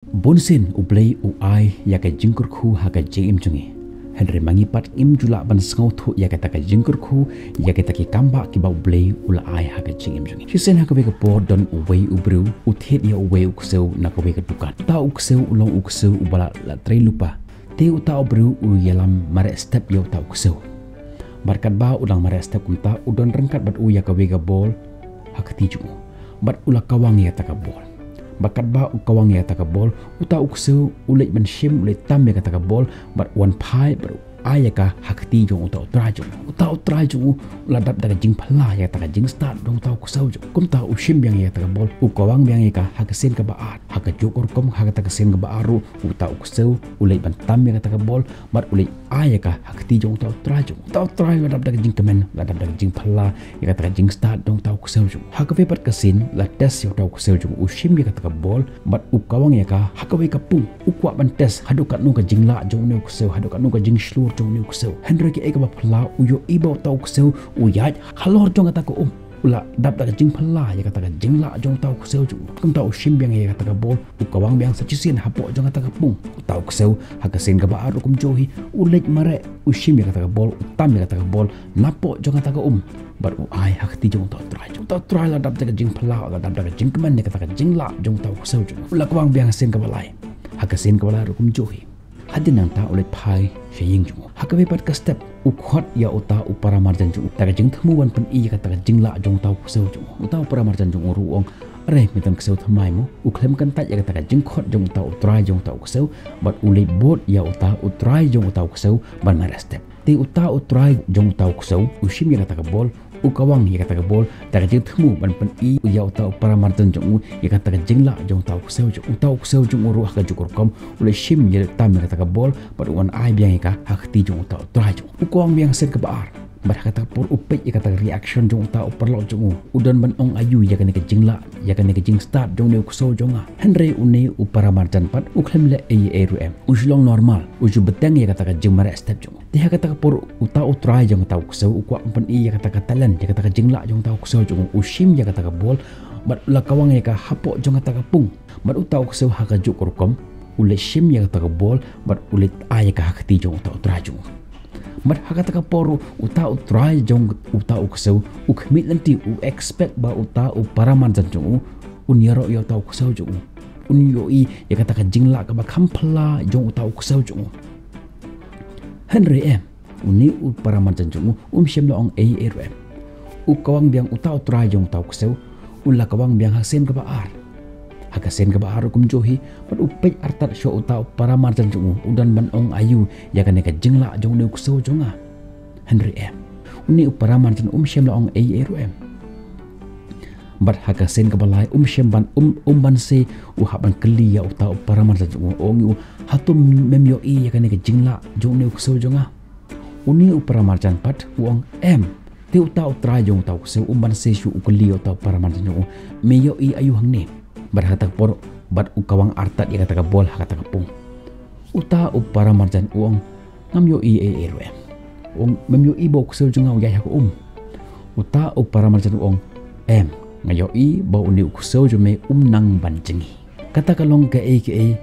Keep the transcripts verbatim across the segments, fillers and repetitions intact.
Bun sien U Blei u ai ïa ka jingkyrkhu ha ka jingim jong ngi. Hynrei ma ngi pat ngim ju lah ban sngewthuh ïa kata ka jingkyrkhu, ïa kita ki kambah kiba U Blei u la ai ha ka jingim jong ngi. Shisien ha kawei ka por don uwei u briew u thied ïa uwei u ksew na kawei ka dukan. Uta u ksew u long u ksew uba la, la trei lypa. Te uta u briew u ïalam mareh step ïa uta u ksew. Bad katba u dang mareh step kumta u don ryngkat bad u ïa kawei ka bol ha ka kti jong u. Bad u la kawang ïa kata ka bol. Bad katba u kawang ïa kata ka bol, uta u ksew u leit ban shim, u leit tam ïa kata ka bol, bad u wan phai bad u ai ïa ka ha ka kti jong uta u trai jong u. Uta u trai jong u u la dap da ka jingphylla ïa kata ka jingstad jong uta u ksew jong u. Kumta u shim biang ïa kata ka bol, u kawang biang ïa ka ha ka sien kaba ar. Ha kajuh ka rukom ha kata ka sien kaba ar ruh, uta u ksew u leit ban tam ïa kata ka bol, bad u leit ai ïa ka ha ka kti jong uta u trai jong u. Uta u trai u la dap da ka jingkmen, u la dap da ka jingphylla ïa kata ka jingstad jong uta u ksew jong u. Ha kawei pat ka sien u la test ïa uta u ksew jong u, u shim ïa kata ka bol bad u kawang ïa ka ha kawei ka pung. U kwah ban test haduh katno ka jinglah jong une u ksew, haduh katno ka jingshlur jong une u ksew. Hynrei kaei kaba phylla, u ïohi ba uta u ksew u ïaid halor jong kata ka um. U la dap da ka jingphylla ïa kata ka jinglah jong uta u ksew jong u. Kumta u shim biang ïa kata ka bol, u kawang biang sa shisien hapoh jong kata ka pung. Uta u ksew ha ka sien kaba ar ruh kumjuh hi, u leit mareh, u shim ïa kata ka bol, u tam ïa kata ka bol napoh jong kata ka um, bad u ai ha ka kti jong uta u trai jong u. Uta u trai u la dap da ka jingphylla, u la dap da ka jingkmen ïa kata ka jinglah jong uta u ksew jong u. U la kawang biang ha ka sien kaba lai, ha ka sien kaba lai ruh kumjuh hi. Hadien nangta u leit phai sha ïing jong u. Ha kawei pat ka step u khot ïa uta u paramarjan jong u da ka jingthmu ban pyni ïa kata ka jinglah jong uta u ksew jong u. Uta u paramarjan jong u ruh u ong, "Are, me tang ksew thymmai mo." U khlem kyntait ïa kata ka jingkhot jong uta u trai jong uta u ksew, bad u leit bud ïa uta u trai jong uta u ksew ban mareh step. Te uta u trai jong uta u ksew u shim ïa kata ka bol, u kawang ïa kata ka bol da ka jingthmu ban pyni ïa uta u paramarjan jong u ïa kata ka jinglah jong uta u ksew jong u. Uta u ksew jong u ruh ha kajuh ka rukom u leit shim ïa, tam ïa kata ka bol bad u wan ai biang ïa ka ha ka kti jong uta u trai jong u. U kawang biang ha ka sien kaba ar. Bad ha kata ka por u peit ïa kata ka reaction jong uta u paralok jong u. U don ban ong aïu ïa kane ka jinglah, ïa kane ka jingstad jong une u ksew jong nga. Hynrei une u paramarjan pat u khlem leh ei ei ruh em. U shu long normal, u shu bteng ïa kata ka jingmareh step jong u. Te ha kata ka por uta u trai jong uta u ksew u kwah ban pyni ïa kata ka talent, ïa kata ka jinglah jong uta u ksew jong u. U shim ïa kata ka bol bad u la kawang ïa ka hapoh jong kata ka pung. Bad uta u ksew ha kajuh ka rukom u leit shim ïa kata ka bol bad u leit ai ïa ka ha ka kti jong uta u trai jong u. Bad ha kata ka por ruh uta u trai jong uta u ksew u khmih lynti, u expect ba uta u paramarjan jong u un ïaroh ïa uta u ksew jong u, un ïohi ïa kata ka jinglah kaba kham phylla jong uta u ksew jong u. Hynrei em, une u paramarjan jong u um shym la ong ei ei ruh em. U kawang biang, uta u trai jong uta u ksew u la kawang biang ha ka sien kaba ar. Ha ka sien kaba ar ruh kumjuh hi, bad u peit artat shuh uta u paramarjan jong u, u don ban ong aïu ïa kane ka jinglah jong une u ksew jong nga. Hynrei em, une u paramarjan um shym la ong ei ei ruh em. Bad ha ka sien kaba lai um shym ban, um, um banse u hap ban kylli ïa uta u paramarjan jong u, ong ïa u, "Hato mem ïohi ïa kane ka jinglah jong une u ksew jong nga?" Une u paramarjan pat u ong, "Em." Te uta u trai jong uta u ksew um banse shuh u kylli ïa uta u paramarjan jong u, "Me ïohi aïu hangne?" Bad ha kata ka por bad u kawang artat ïa kata ka bol ha kata ka pung. Uta u paramarjan u ong, "Ngam ïohi ei ei ruh em." U ong, "Mem ïohi ba u ksew jong nga u ïaid ha ka um?" Uta u paramarjan u ong, "Em, nga ïohi ba une u ksew jong me um nang ban jngi." Kata ka long kaei kaei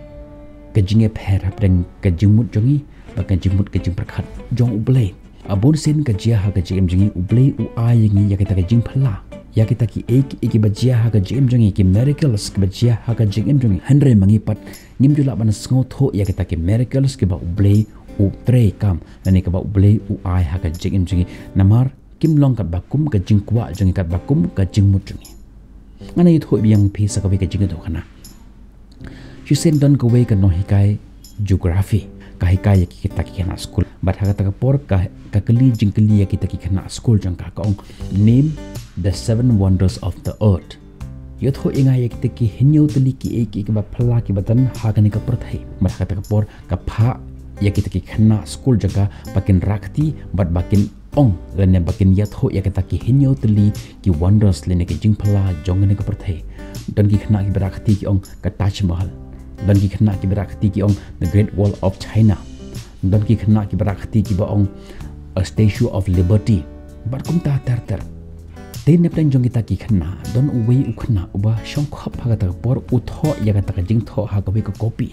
ka jingïapher hapdeng ka jingmut jong ngi bad ka jingmut, ka jingpyrkhat jong U Blei. Bun sien ka jia ha ka jingim jong ngi, U Blei u ai ïa ngi ïa kita ka jingphylla, ïa kita kiei kiei kiba jia ha ka jingim jong ngi, ki miracles kiba jia ha ka jingim jong ngi. Hynrei ma ngi pat ngim ju lah ban sngewthuh ïa kita ki miracles kiba U Blei u treikam lane kiba U Blei u ai ha ka jingim jong ngi. Namar kim long katba kum ka jingkwah jong ngi, katba kum ka jingmut jong ngi. Ngan ïathuh biang ïa phi sa kawei ka jingïathuhkhana. Shisien don kawei ka nonghikai geography, ka hikai ïa kita ki khynnah skul. Bad ha kata ka por ka, ka kylli jingkylli ïa kita ki khynnah skul jong ka, ka ong, "Name the seven wonders of the earth." Ïathuh ïa nga ïa kita ki hynñiew tylli kiei kiei kiba phylla kiba don ha kane ka pyrthei. Bad ha kata ka por ka phah ïa kita ki khynnah skul jong ka ba kin rah kti bad ba kin ong lane ba kin ïathuh ïa kita ki hynñiew tylli ki wonders lane ki jingphylla jong kane ka pyrthei. Don ki khynnah kiba rah kti ki ong ka Taj Mahal. Don ki khynnah kiba rah kti ki ong the Great Wall of China. Don ki khynnah kiba rah kti kiba ong a Statue of Liberty. Bad kumta ter ter. Te napdeng jong kita ki khynnah, don uwei u khynnah uba shongkhop ha kata ka por u thoh ïa kata ka jingthoh ha kawei ka kopi.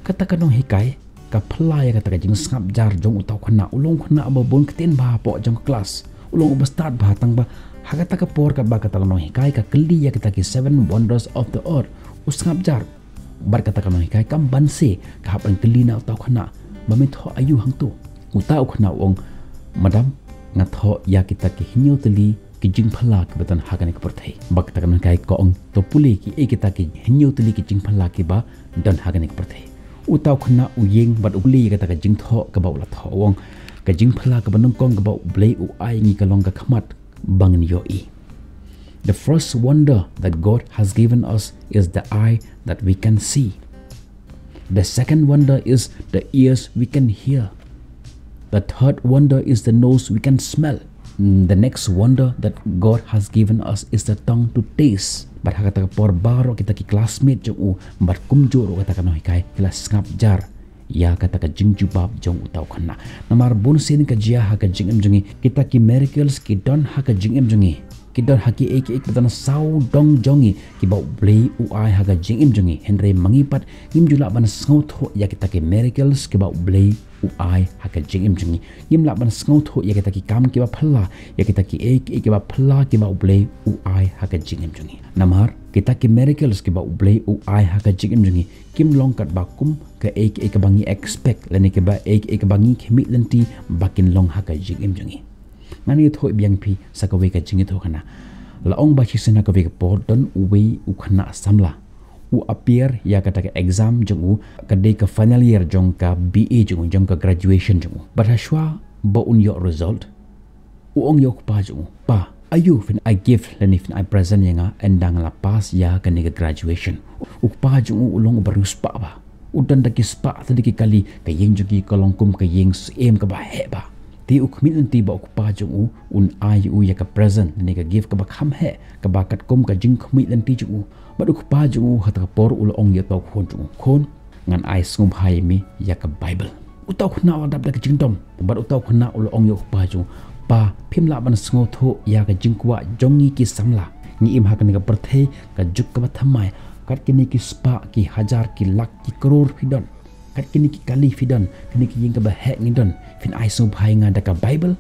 Kata ka nonghikai ka phylla ïa kata ka jingsngap jar jong uta u khynnah, u long u khynnah uba bun ktien bha hapoh jong ka klas. U long uba stad bha tang ba ha kata ka por katba kata ka nonghikai ka kylli ïa kita ki seven wonders of the earth, u sngap jar. Bad kata ka nonghikai kam banse, ka hap ban kylli na uta u khynnah ba me thoh aïu hangto. Uta u khynnah u ong, "Madam, nga thoh ïa kita ki hynñiew tylli ki jingphylla kiba don ha kane ka pyrthei." Bad kata ka nonghikai ka ong, "To pule kiei kita ki hynñiew tylli ki jingphylla kiba don ha kane ka pyrthei." Uta u khynnah u ïeng bad u pule ïa kata ka jingthoh kaba u la thoh, u ong, "Ka jingphylla kaba nyngkong kaba U Blei u ai ngi ka long ka khmat ba ngin ïohi." The first wonder that God has given us is the eye that we can see. The second wonder is the ears we can hear. The third wonder is the nose we can smell. Mm, the next wonder that God has given us is the tongue to taste. Bad ha kata ka por baroh kita ki classmate jong u bad kumjuh ruh kata ka nonghikai ki la sngap jar ïa kata ka jingjubab jong uta u khynnah. Namar bun sien ka jia ha ka jingim jong ngi, kita ki miracles ki don ha ka jingim jong ngi, ki don ha kiei kiei kiba don sawdong jong ngi kiba U Blei u ai ha ka jingim jong ngi. Hynrei ma ngi pat ngim ju lah ban sngewthuh ïa kita ki miracles kiba U Blei u ai ha ka jingim jong ngi. Ngim lah ban sngewthuh ïa kita ki kam kiba phylla, ïa kita kiei kiei kiba phylla kiba U Blei u ai ha ka jingim jong ngi. Namar kita ki miracles kiba U Blei u ai ha ka jingim jong ngi kim long katba kum kaei kaei kaba ngi expect lane kiba, kaei kaei kaba ngi khmih lynti ba kin long ha ka jingim jong ngi. Ngan ïathuh biang phi sa kawei ka jingïathuhkhana. La ong ba shisien ha kawei ka por don uwei u khynnah samla u appear ïa kata ka exam jong u, ka dei ka final year jong ka B A jong u, jong ka graduation jong u. Bad hashwa ba un ïoh result, u ong ïa u kpa jong u, "Pa, aïu phin ai gift lane phin ai present ïa nga ynda nga la pass ïa kane ka graduation?" U kpa jong u u long uba riewspah bha. U don da ki spah, da ki kali, ka ïing jong ki ka long kum ka ïing syiem kaba heh bha. Te u khmih lynti ba u kpa jong u un ai u ïa ka present lane ka gift kaba kham heh, kaba katkum ka jingkhmih lynti jong u. Bad u kpa jong u ha kata ka por u la ong ïa uta u khun jong u, "Khun, ngan ai sngewbha ïa me ïa ka Bible." Uta u khynnah u la dap da ka jingdom. Bad uta u khynnah u la ong ïa u kpa jong u, "Pa, phim lah ban sngewthuh ïa ka jingkwah jong ngi ki samla. Ngi im ha kane ka pyrthei ka juk kaba thymmai. Kat kine ki spah, ki hajar, ki lak, ki klur phi don. Kat kine ki kali phi don, kine ki ïing kaba heh ngi don. Phin ai sngewbha ïa nga da ka Bible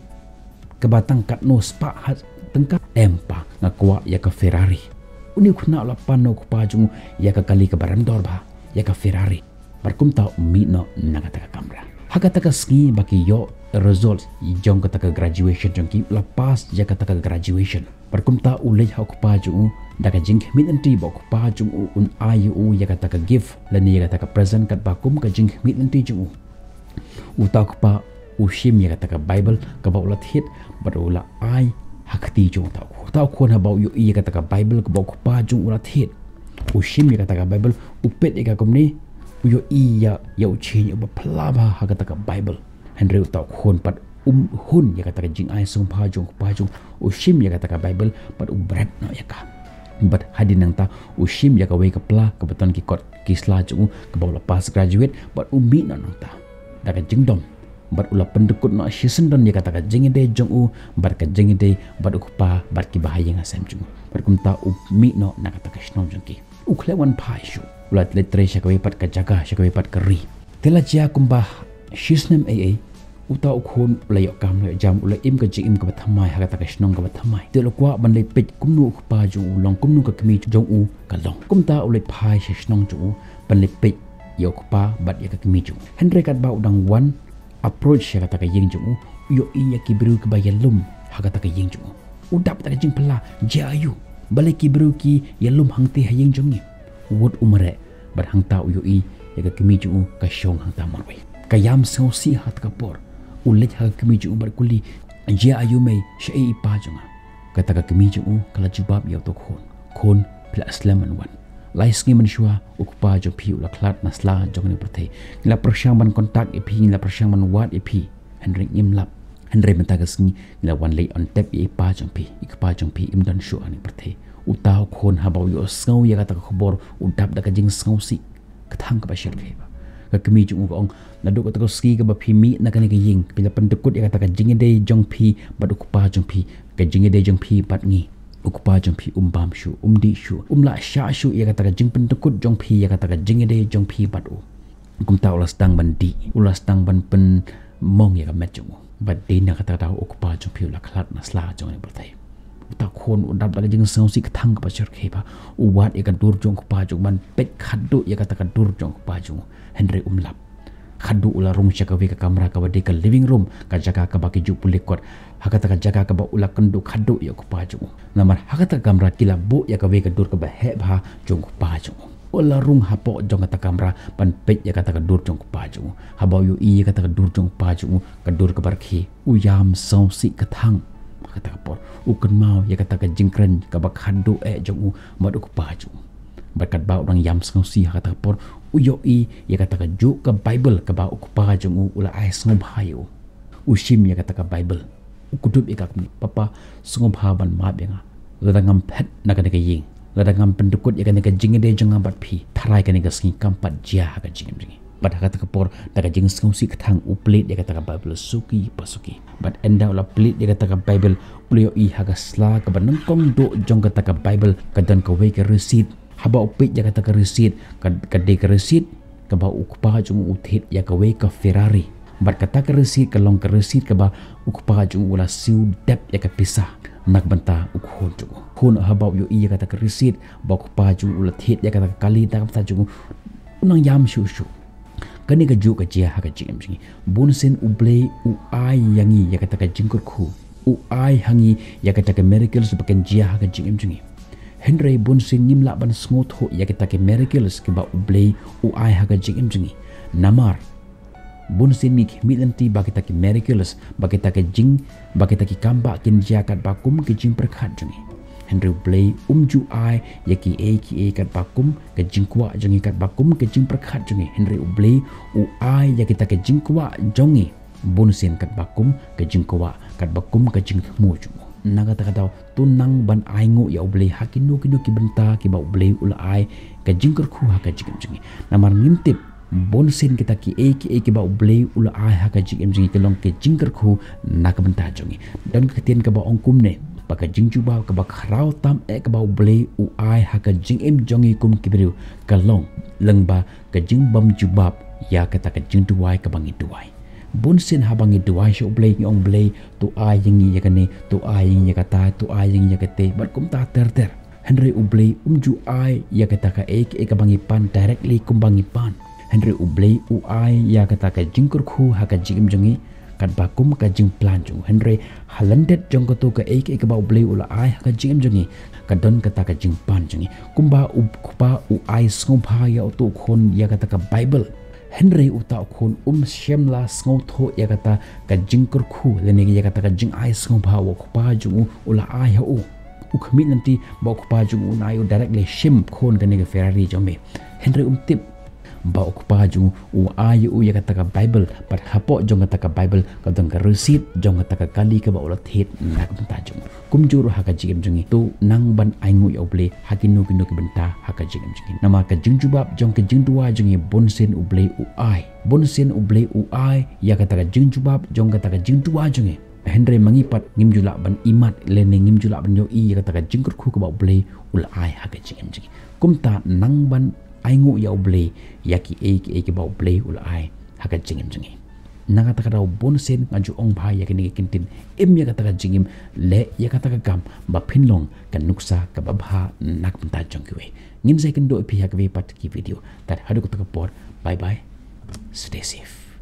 kaba tang katno spah ha tyngka? Em pa, nga kwah ïa ka Ferrari." Une u khynnah u la pan na u kpa jong u ïa ka kali kaba rem dor bha, ïa ka Ferrari. Bad kumta u mih noh na kata ka kamra. Ha kata ka sngi ba ki ïoh result jong kata ka graduation jong ki, u la pass ïa kata ka graduation. Bad kumta u leit ha u kpa jong u da ka jingkhmih lynti ba u kpa jong u un ai ïa u ïa kata ka gift lane ïa kata ka present katba kum ka jingkhmih lynti jong u. Uta u kpa u shim ïa kata ka Bible kaba u la thied bad u la ai ha kti jong uta u khun. Uta u khun haba u ïohi ïa kata ka Bible kaba u kpa jong u la thied, u shim ïa kata ka Bible, u peit ïa ka kumne, u ïohi ïa, ïa u ching uba phylla bha ha kata ka Bible. Hynrei uta u khun pat um hun ïa kata ka jingai sngewbha jong u kpa jong u, u shim ïa kata ka Bible bad u bret noh ïa ka. Bad hadien nangta u shim ïa kawei ka pla kaba don ki kot ki sla jong u kaba u la pass graduate bad u mih noh nangta da ka jingdom. Bad u la pyndykut noh shisyndon ïa kata ka jingïadei jong u bad ka jingïadei bad u kpa bad kiba ha ïing ha sem jong u. Bad kumta u mih noh na kata ka shnong jong ki. U khlem wan phai shuh, u la leit trei sha kawei pat ka jaka, sha kawei pat ka ri. Te la jia kumba shisnem eiei, uta u khun u la ïoh kam, la ïoh jam, u la im ka jingim kaba thymmai ha kata ka shnong kaba thymmai. Te u la kwah ban leit peit kumno u kpa jong u u long, kumno ka kmie jong u ka long. Kumta u leit phai sha shnong jong u ban leit peit ïa u kpa bad ïa ka kmie jong u. Hynrei katba u dang wan approach ïa kata ka ïing jong u, u ïohi ïa ki briew kiba ïalum ha kata ka ïing jong u. U dap da ka jingphylla, jia aïu balei ki briew ki ïalum hangtei ha ïing jong ngi. U wut u mareh bad hangta u ïohi ïa ka kmie jong u ka shong hangta marwei. Ka ïam sngewsih ha kata ka por. U leit ha ka kmie jong u bad kylli, "Jia aïu mei, shaei i pa jong nga?" Kata ka kmie jong u ka la jubab ïa uta u khun, "Khun, phi la slem ban wan. Lai sngi mynshuwa u kpa jong phi u la khlad na sla jong kane ka pyrthei. Ngi la pyrshang ban contact ïa phi, ngi la pyrshang ban wad ïa phi, hynrei ngim lap. Hynrei mynta ka sngi ngi la wan leit on tep ïa i pa jong phi, i kpa jong phi im don shuh ha kane ka pyrthei." Uta u khun haba u ïohsngew ïa kata ka khubor u dap da ka jingsngewsih. Ka thang kaba shyrkhei bha. Ka kmie jong u ka ong, naduh kata ka sngi kaba phi mih na kane ka ïing, phi la pyndykut ïa kata ka jingïadei jong phi bad u kpa jong phi, ka jingïadei jong phi bad ngi. U kpa jong phi um bam shuh, um dih shuh, um lah shah shuh ïa kata ka jingpyndykut jong phi, ïa kata ka jingïadei jong phi bad u. Kumta u la sdang ban dih, u la sdang ban pynmong ïa ka met jong u. Bad dei na kata ka daw u kpa jong phi u la khlad na sla jong kane ka pyrthei. Uta u khun u dap da ka jingsngewsih kthang kaba shyrkhei bha. U wad ïa ka dur jong u kpa jong u ban peit khadduh ïa kata ka dur jong u kpa jong u. Hynrei um lap. Khadduh u la rung sha kawei ka kamra kaba dei ka living room, ka jaka kaba ki ju pule kot. Ha kata ka jaka kaba u la kynduh khadduh ïa u kpa jong u. Namar ha kata ka kamra ki la buh ïa kawei ka dur kaba heh bha jong u kpa jong u. U la rung hapoh jong kata ka kamra ban peit ïa kata ka dur jong u kpa jong u. Haba u ïohi ïa kata ka dur jong u kpa jong u, ka dur kaba rkhie, u ïam sngewsih kthang. Ha kata ka por u kynmaw ïa kata ka jingkren kaba khadduh eh jong u bad u kpa jong u. Bad katba u dang ïam sngewsih ha kata ka por, u ïohi ïa kata ka juh ka Baibl kaba u kpa jong u u la ai sngewbha ïa u. U shim ïa kata ka Baibl. U kdup ïa ka kumne, "Papa, sngewbha ban map ïa nga. Lada ngam phet na kane ka ïing, lada ngam pyndykut ïa kane ka jingïadei jong nga bad phi, tharai kane ka sngi kam pat jia ha ka jingim jong ngi." Bad ha kata ka por, da ka jingsngewsih kthang u plie ïa kata ka Baibl suki pa suki. Bad ynda u la plie ïa kata ka Baibl, u la ïohi ha ka sla kaba nyngkong duh jong kata ka Baibl ka don kawei ka risit. Haba u peit ïa kata ka risit, ka, ka dei ka risit kaba u kpa jong u u thied ïa kawei ka Ferrari. Bad kata ka risit ka long ka risit kaba u kpa jong u u la siew dep ïa ka pisa na ka bynta u khun jong u. Khun haba u ïohi ïa kata ka risit ba u kpa jong u u la thied ïa kata ka kali na ka bynta jong u, u nang ïam shuh shuh. Kane ka juh ka jia ha ka jingim jong ngi. Bunsien U Blei u ai ïa ngi ïa kata ka jingkyrkhu. U ai ha ngi ïa kata ka miracles ba kan jia ha ka jingim jong ngi. Hynrei bunsien ngim lah ban sngewthuh ïa kata ka miracles kiba U Blei u ai ha ka jingim jong ngi. Namar bunsien ngi khmih lynti ba kita ki miracles, ba kita ki jing, ba kita ki kam ba kin jia katba kum ki jingpyrkhat jong ngi. Hynrei U Blei um ju ai ïa kiei kiei katba kum ka jingkwah jong ngi, katba kum ka jingpyrkhat jong ngi. Hynrei U Blei u ai ïa kita ka jingkwah jong ngi bunsien katba kum ka jingkwah, katba kum ka jingthmu jong u. Na kata ka daw, to nang ban ainguh ïa U Blei ha kino kino ki bynta kiba U Blei u la ai ka jingkyrkhu ha ka jingim jong ngi. Namar ngim tip bunsien kita kiei kiei kiba U Blei u la ai ha ka jingim jong ngi ki long ki jingkyrkhu na ka bynta jong ngi. Don ka ktien kaba ong kumne, ba ka jingjubab kaba khraw tam eh kaba U Blei u ai ha ka jingim jong ngi kum ki briew ka long lyngba ka jingbym jubab ïa kata ka jingduwai kaba ngi duwai. Bunsien haba ngi duwai sha U Blei, ngi ong, "Blei, to ai ïa ngi ïa kane, to ai ïa ngi ïa kata, to ai ïa ngi ïa kata," bad kumta ter ter. Hynrei U Blei um ju ai ïa kata kaei kaei kaba ngi pan directly kumba ngi pan. Hynrei U Blei u ai ïa kata ka jingkyrkhu ha ka jingim jong ngi katba kum ka jingplan jong u. Hynrei ha lyndet jong kato kaei kaei kaba U Blei u la ai ha ka jingim jong ngi, ka don kata ka jingpan jong ngi. Kumba u kpa u ai sngewbha ïa uto u khun ïa kata ka Baibl, hynrei uta u khun um shym la sngewthuh ïa kata ka jingkyrkhu lane ïa kata ka jingai sngewbha u kpa jong u u la ai ha u. U khmih lynti ba u kpa jong u un ai u directly, "Shim khun kane ka Ferrari jong me." Hynrei um tip ba u kpa jong u u ai ïa u ïa kata ka Baibl, bad hapoh jong kata ka Baibl ka don ka risit jong kata ka kali kaba u la thied na ka bynta jong u. Kumjuh ruh ha ka jingim jong ngi, to nang ban ainguh ïa U Blei ha kino kino ki bynta ha ka jingim jong ngi. Namar ka jingjubab jong ka jingduwai jong ngi bunsien U Blei u ai. Bunsien U Blei u ai ïa kata ka jingjubab jong kata ka jingduwai jong ngi. Hynrei ma ngi pat ngim ju lah ban imat lane ngim ju lah ban ïohi ïa kata ka jingkyrkhu kaba U Blei u la ai ha ka jingim jong ngi. Kumta nang ban ainguh ïa U Blei ïa kiei kiei kiba U Blei u la ai ha ka jingim jong ngi. Na kata ka daw bunsien nga ju ong bha ïa kine ki ktien, im ïa kata ka jingim, leh ïa kata ka kam ba phin long ka nuksa kaba bha na ka bynta jong kiwei. Ngin sa ïakynduh ïa phi ha kiwei pat ki video. Tad haduh kata ka por, bye bye. Stay safe.